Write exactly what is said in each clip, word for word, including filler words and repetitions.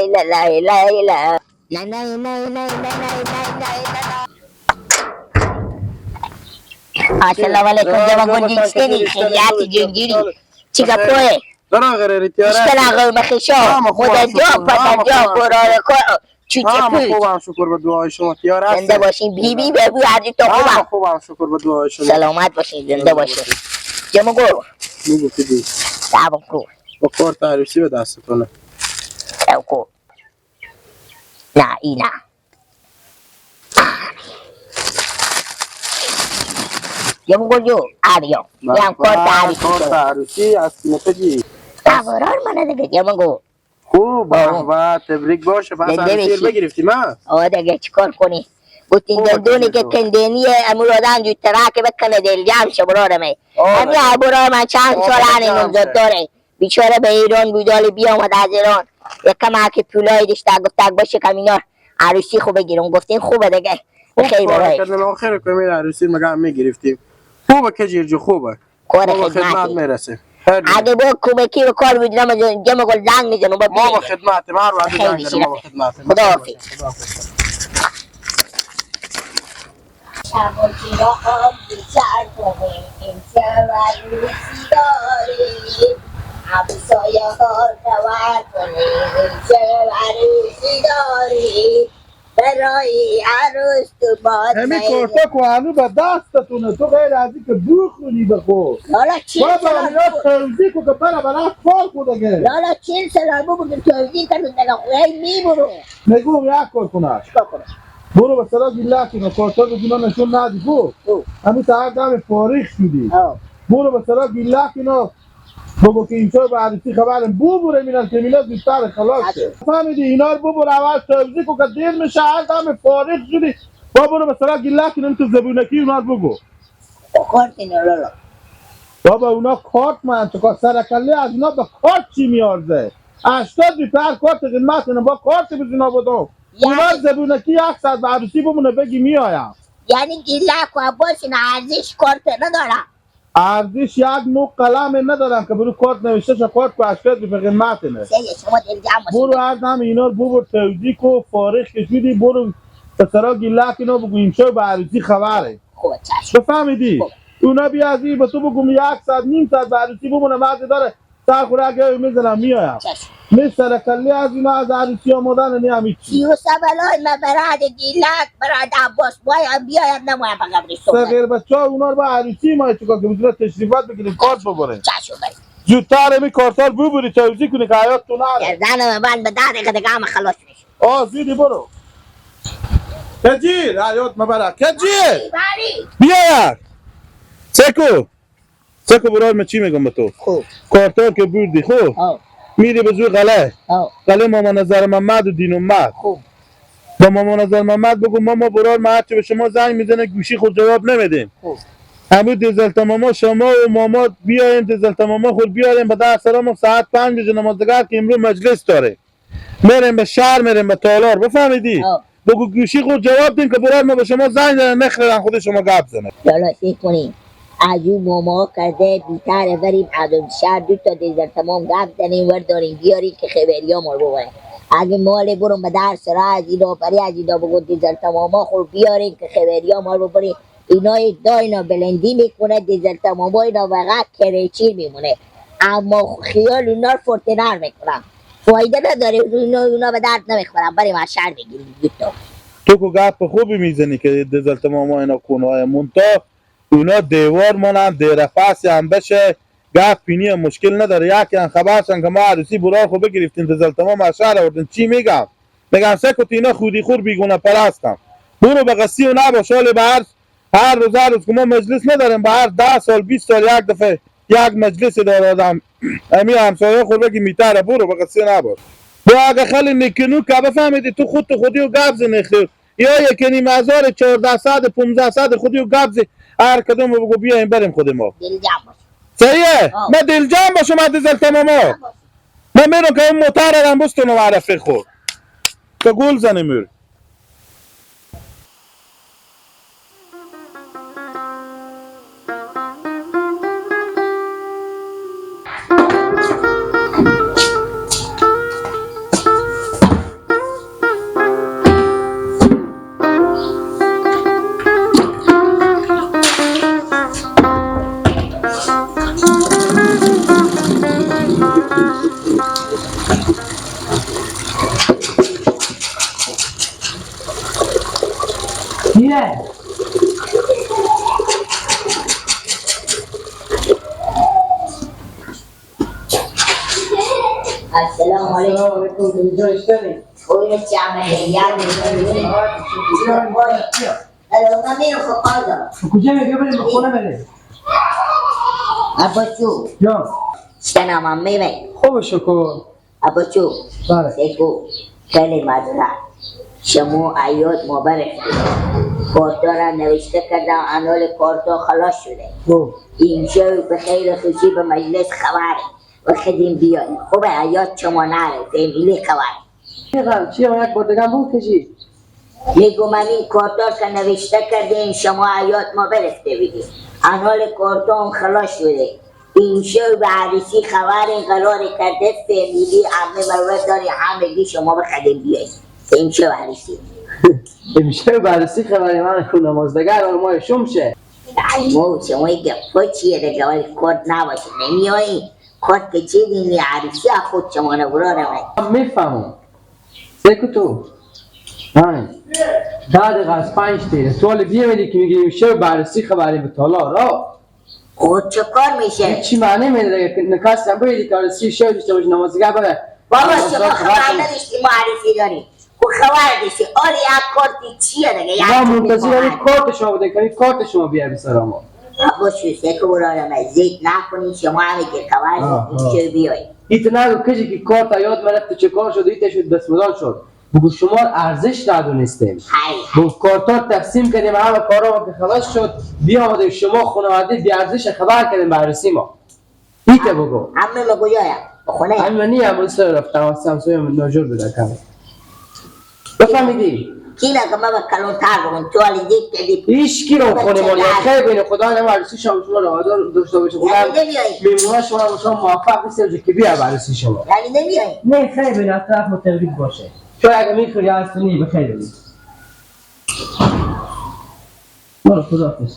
لیلا، لیلا، لیلا. نه، نه، نه، نه. السلام علیکم، جمع گل جنگلی، خیریت جنگلی. چی گپوه؟ دراغ ریری تیاره. اشکال آقا مخیشا. مدد جا، پدد جا، برار کار. چوچه پوچ. خوبم، شکر به دعای شما. تیار هستم. زنده باشین. بی بی به بو، هر جا تو خوبم. خوبم، شکر به دعای شما. سلامت باشین، زنده باشین. جمع گل. بگو که دی. صبر کو. با کارت عروسی به دستتونه. صبر کو. نه، ای نه. یه بگو جو، آریو. یه هم کارت عروسی. کارت عروسی از قیمت جی. برار منه دیگه، یه بگو. خوب، به به، تبریک باشه. پس عروسی بگرفتیم، ها؟ آه دیگه، چیکار کنی؟ گفتین دندونی که کندنیه، امو رادن جو ترک بکنه، دل جمع شه برار می. آه، همین برار من چند سال هنی نامزد داره. بیچاره به ایران بود، حالی بیامد از ایران، یک کمک پولایی داشته، گفته باشه کم اینا عروسی خو بگیرم. گفتیم خوبه دیگه. خیلی برای. کردن آخر کمی عروسی مگه هم می‌گرفتیم. خوبه که جیر جو خوبه. کار خدمت می‌رسه. اگه با کمکی و کار بود، نمی‌دونم، جمع گل زنگ می‌زنم، با ما با خدمت، ما رو خیلی زنگ می‌زنم، ما با خدمت. خدا حافظ. شموجی را هم بیشتر کنیم، امشب عروسی داریم. همسایه ها خبر کنیم، امشب عروسی داریم. برای عروس تو باد همین می‌ریم. کارتا کو هنو به دستتونه، تو غیر از این که بخونی بخو. لالا، چی بابا، سلام میرا بگو. توضیح کو که برا برا کار کو دیگه. لالا، چی سلام بگو که توضیح کنم، دیگه خدای می‌برو. نگو، یک کار کنه. چیکار کنم؟ برو به سرا گیلک اینا، کارتر به گونا نشون ندی، برو. او. همی تا هر دم فارغ شودی. او. برو به سرا گیلک اینا، بگو که اینطور به عروسی خبرم، ببره مینال که مینال زودتر خلاص شه. فهمیدی؟ اینا رو ببر، اول توضیح کو که دیر می‌شه، هر دم فارغ شودی. با برو به سرا گیلک اینا، تو زبونکی اونا رو بگو. کارت اینا لالا. بابا، اونا کارت من تو کار سر کله از اینا به کارت چی میارزه؟ هشتاد روپیه هر کارت قیمت اینا با کارت بزینا بدم. اونا یعنی زبونکی یک ساعت به عروسی بمونه بگی میایم. یعنی گیلک و عباس اینا ارزش کارت نداره؟ ارزش یک نوع قلم ندارن که برو کارت نوشته شه، کارت که هشتاد روپیه قیمت اینه. سه، شما دل جمع باشید. برو هر دم اینا رو ببر توضیح کو، فارغ که شدی برو پسرا گیلک اینا بگو امشب به عروسی خبره. خوبه، چشم. بفهمیدی؟ خوب. اونا بیا از این به تو بگم یک ساعت، نیم ساعت به عروسی بمونه، مزه داره. سر خوره اگه می‌زنم میایم. چشم. می سر کله از اینا از عروسی آمدن نی همی چی. سی و سه بلای مبرد گیلک براد عباس بایم بیایم نمایم به قبرستون. صغیر بچه ها اونا رو با عروسی ما چیکار که بزرگ تشریفات بگیریم، کارت ببریم. چشم بری. زودتر همی کارتر ببری، توضیح کنی که حیات تو نره. گردن من بند به ده دقیقه دیگه همه خلاص می‌شه. آه، زودی برو. کجیر، حیات مبارک. کجیر! بری. بیا یار. سکو. سکو برار، من چی می‌گم به تو؟ خوب. کارتر که بردی، خوب. آه. می‌ری به زوی قلعه. آه. قلعه ماما نظر محمد و دین اومد. خوب. با ماما نظر محمد بگو ماما برار، ما هرچی به شما زنگ می‌زنه گوشی خود جواب نمیدین. خوب. همون دزلت ماما، شما و ماما بیاین، دزلت ماما خود بیارین به در سلام و ساعت پنج بجه نماز دگر که امرو مجلس داره. می‌ریم به شهر، می‌ریم به تالار، بفهمیدی؟ آه. بگو گوشی خود جواب دین که برار ما به شما زنگ زنه، نخرن خود شما گپ زنه. لالا، چی کنیم؟ از اون ماما کرده بیتر بریم از اون شهر، دو تا دیزل تمام گپ زنیم، ورداریم بیاریم که خبریا ما رو ببرن. اگه مال برون به در سرا از اینا پری، از اینا بگو دیزل تماما خور بیاریم که خبریا ما رو ببریم. اینا ادعا اینا بلندی می‌کنه، دیزل تماما اینا فقط کرچی میمونه، اما خیال اونا رو فرتنر می‌کنن. فایده نداره، اونا، اونا به درد نمی‌خورن. بریم از شهر بگیریم، دو تا. تو که گپ خوبی می‌زنی که دزلت ماما اینا کونه های منتها اونا دیوار مانن، دیر فصل هم بشه، گپ پینی هم مشکل نداره. یکی هم خبرشن که ما عروسی برار خو بگرفتیم، دزلت ماما از شهر آوردیم. چی می‌گم؟ می‌گم سکوت، اینا خودی خور بیگونه پرستم. برو به قصی و نباش، حال به هر هر روز، هر روز که ما مجلس نداریم، به هر ده سال، بیست سال یک دفعه یک مجلس داره آدم. امی همسایه خود بگی میتره، برو به قصه نباش. با اگه خیلی نکنو که بفهمیدی تو خود تو خودی و گپ زنی خیر. یا یک نیم هزار، چهارده‌صد، پونزده‌صد خودی و گپ زی. هر کدوم بگو بیایم بریم خود ما. دلجم باش. صحیحه؟ آه. من دلجم باشم، من دزل تماما. دلجم باش. من می‌رم که اون موتر رو هم بستونم معرفی خود. که گل زنیم. کیه؟ السلام علیکم. السلام علیکم. اینجا اشتری؟ خوبی؟ چه عملی؟ یاد می‌کنی؟ الو، من می‌رم، خب، کار دارم. کجا می‌ری؟ بیا بریم به خونه بریم. عباسو. جان. شنم هم می‌بینی. خوب، شکر. عباسو. بله. سیکو. خیلی معذرت. شما حیات ما برفتید. کارتا را نوشته کردم، انال کارتا خلاص شده. خب. امشب به خیر خوشی به مجلس خبره. و خدیم بیاین. خوبه، حیات شما نره، فامیلی خبره. چی غم؟ چی غم؟ یک بار دیگه هم بگو که چی؟ می‌گم همین کارتا که نوشته کردیم، شما حیات ما برفته بیدیم. انال کارتا هم خلاص شده. امشب به عروسی خبر این قرار کرده، فامیلی همه مروت داری، همگی شما به خدیم بیایید. امشب عروسی. امشب عروسی خبر من خون نماز دگر ما شم شه. ما و شما یک گپا چیه دیگه، ولی کارت نباشه، نمیایی. کارت که چی دینی عروسی از خود شما نگرانه. می‌فهمم. سکو تو. های. ده دقیقه از پنج دقیقه. تو حالا بیه می‌دی که می‌گی امشب بررسی خبری به تالار، آه. خب چه کار می‌شه؟ هیچی معنی می‌داره که نکاس هم بایدی که بررسی شب داشته باشی، نمازگاه بره. بابا، نماز شما خبر خبر کنی. نداشتی ما عروسی داریم. خو خبر داشتی، آره، یک کارت چیه دیگه؟ یک ما چیز منتظر همین خبر. کارت شما بودیم که همین کارت شما بیاد به سر ما. باشی، سه که برارم، زیت نکنی، شما همین که خبر آه، داشتی، آه. چه بیایی؟ ایت نگو کجی که کارت یاد مرفت چه کار شد، ایت شد دستمدار شد. بگو شما ارزش ندونستیم. های، های. بگو کارتا تقسیم کردیم، همه کارا که خلاص شد، بیامدیم شما خانواده بی ارزش خبر کردیم بررسی ما. ایته بگو. عمه مگو یا یا. خونه یا. عمه نی، عمه سر رفت، تماس همسایه من ناجور بده کمی. بفهمیدی؟ کی نه که ما به کلون تر بگم، تو علی دیگ کردی. هیچ کی رو خونه ما یا. خیر بین خدا، نه عروسی شما شما رو داشته باشه. خدا یعنی نمیای؟ میمونا شما رو شما موفق بسید که بیا عروسی شما. یعنی نمیای؟ نه، خیر بین اطراف ما تبریک باشه. تو اگه می‌خوای یا اصلی به خیر بین. برو، خدا حافظ.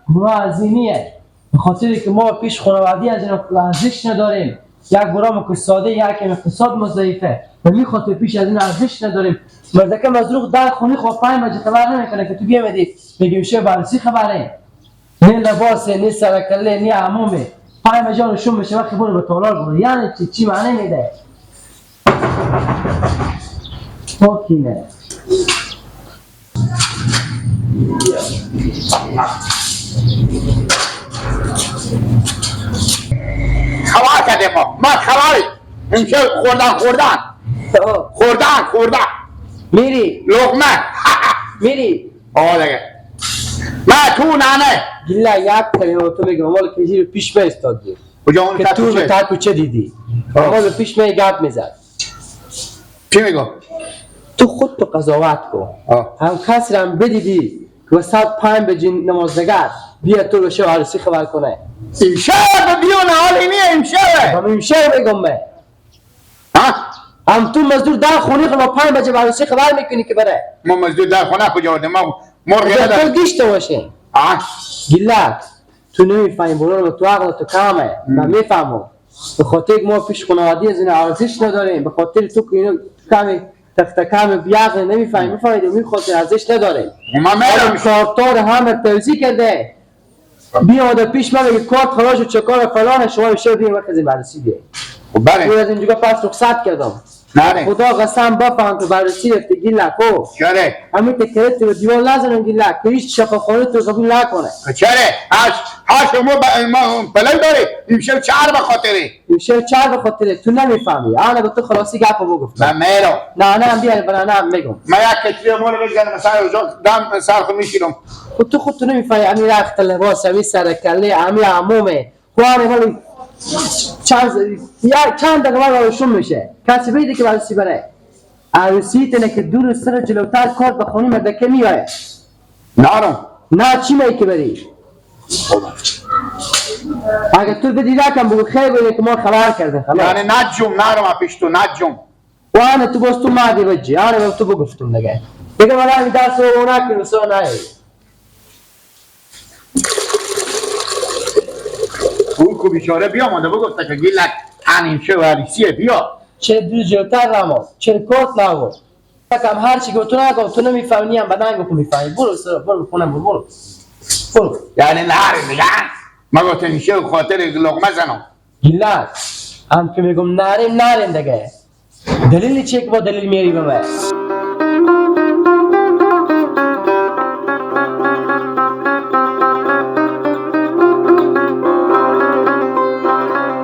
ما از این نیه. به خاطر که ما پیش خانوادی از این ارزش نداریم. یک برام که ساده، یک کم اقتصاد ما ضعیفه. به این خاطر پیش از این ارزش نداریم. مردکه مزروخ در خونی خو پنج بجه خبر نمی‌کنه که تو بیامدی. میگیم شه بررسی خبره. نه لباسه، نه سرکله، نه عمومه. پای مجان شوم بشه وقتی برو به تالار برو. یعنی چی؟ چی معنی می‌ده؟ پاکی نه. خبر کردیم ما. ما خبری. امشب خوردن، خوردن. آه. خوردن، خوردن. میری. لقمه. میری. آه دیگه. ما تو ننه. گیلا یک کلمه تو میگم، مال کجی رو پیش ما استاد بود. کجا اون که تو تاکو به چه؟ تاکو چه دیدی؟ آه. مال پیش ما گپ می‌زد. چی میگم؟ تو خود تو قضاوت کن. آه. هم کس رو هم بدیدی که به ساعت پنج بجه نماز دگر بیا تو رو شو عروسی خبر کنه. امشب به بیان حالی نیه، امشب. هم امشب میگم من. ها؟ هم تو مزدور در خونه خو پنج بجه به عروسی خبر می‌کنی که بره. ما مزدور در خونه کجا آوردیم؟ ما مرغ اگه تو نداریم. گیشته باشه. آه. گیلک، تو نمی‌فهمی، برو تو عقل تو کمه. من می‌فهمم. به خاطر که ما پیش خانوادی از این ارزش نداریم. به خاطر تو که اینو تو کمی تخت کم بیعقل نمی‌فهمی، می‌فهمی؟ به این خاطر ارزش نداریم. ما می‌رم. کارتار همه توزیع کرده. بیا در پیش من بگی کارت خلاص شد، چه کار فلان، شما میشه بیا بخزیم بررسی بیه. خب بله. تو از اینجا پس رخصت کردم. بله. خدا قسم بفهم تو بررسی رفته گیلک. چره؟ همین تکرت رو دیوار نزنم گیلک، که هیچ شفاخانه تو قبول نکنه. چره؟ هش، هش ما ب-، ما پلو داره. امشب چهار به خاطره. امشب چهار به خاطره. تو نمی‌فهمی. آنه به تو خلاصی گپ رو بگفتم. من میرم. نه، نه، بیا، بنا، نه، می‌گم. من یک کتری ما رو بزنم، سر اونجا دم سر خود می‌شیرم. خود تو، خود تو نمی‌فهمی. امی رخت لباس، امی سر کله، امی عمومه. خواره ولی چند، یا چند دقیقه بعد روشن می‌شه. کسی بیده که بررسی بره. عروسی تنه که دو روز سر جلوتر کارت به خونی مردکه می‌آیه. نارم. نه چی می‌ای که بری؟ اگه تو بدی نکن بگو خیر بگه که ما خبر کرده، خلاص. یعنی نجوم، نارم پیش تو، نجوم. و آنه تو باز تو مردی بجی، آنه به تو بگفتم دیگه. دیگه من همین درس رو نکنم، سو نه. او کو بیچاره بیامده بگفته که گیلک تنیم شه و عروسیه بیا. چه دو جلوتر رماز، چه کارت نبود. کم هر چی که تو نگم، تو نمی‌فهمی، هم به ننگ خو می‌فهمی. برو سر، برو خونه، برو، برو. برو. یعنی نهاریم دیگه؟ مگه تو می‌شه خاطر لقمه زنم؟ گیلک، هم که می‌گم نهاریم، نهاریم دیگه. دلیل چیه که با دلیل میاری به من؟